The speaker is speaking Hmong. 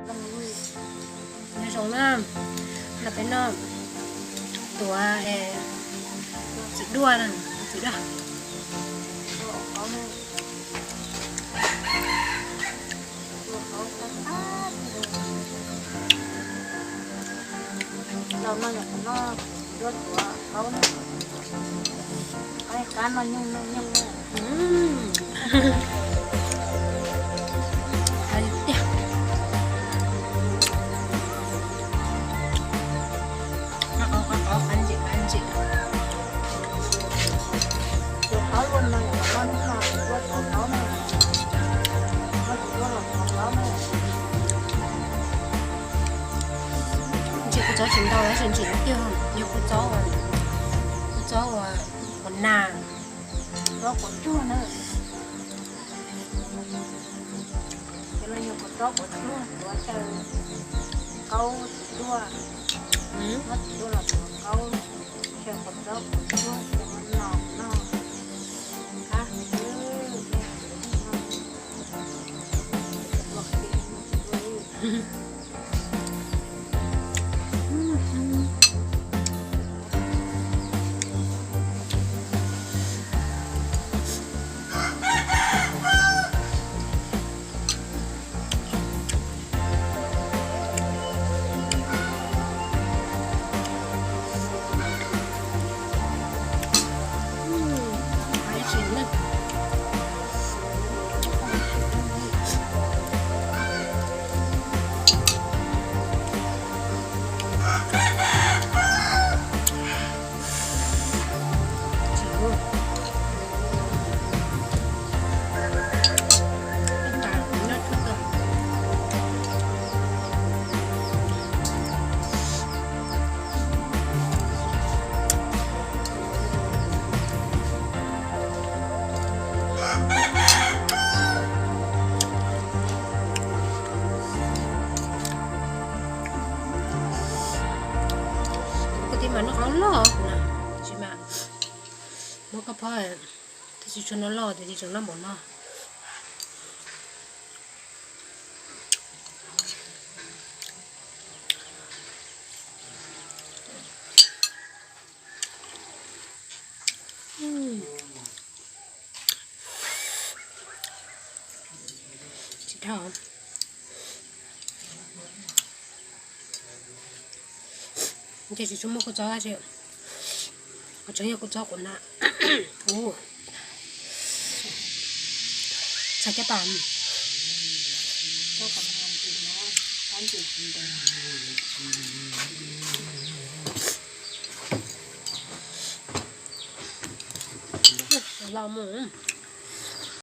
Nyob zoo na, no peb noj tuav txiv duaj na, txiv duaj. Ntsim kuv txob tsis ntau tab sis ntsim tiag, yog kuv txob, kuv txob uas quav nas, txob quav tsuag na. Cov no yog kuv txob quav tsuag, tuav chaw qaub txiv duaj, muab txiv duaj los tuav qaub, chaw kuv txob quav tsuag, cov no no, qab xwb. Kuv tiv mas noj qab loj na, tab sis mas muab koj phob tab sis tsuas noj loj tias tsis tseem noj npaum no. Tsis dhau. Ces tsis tshua muaj kua txob tab sis qhov tseem yog kua txob quav nas. Ua txhais caj pas. Los mus.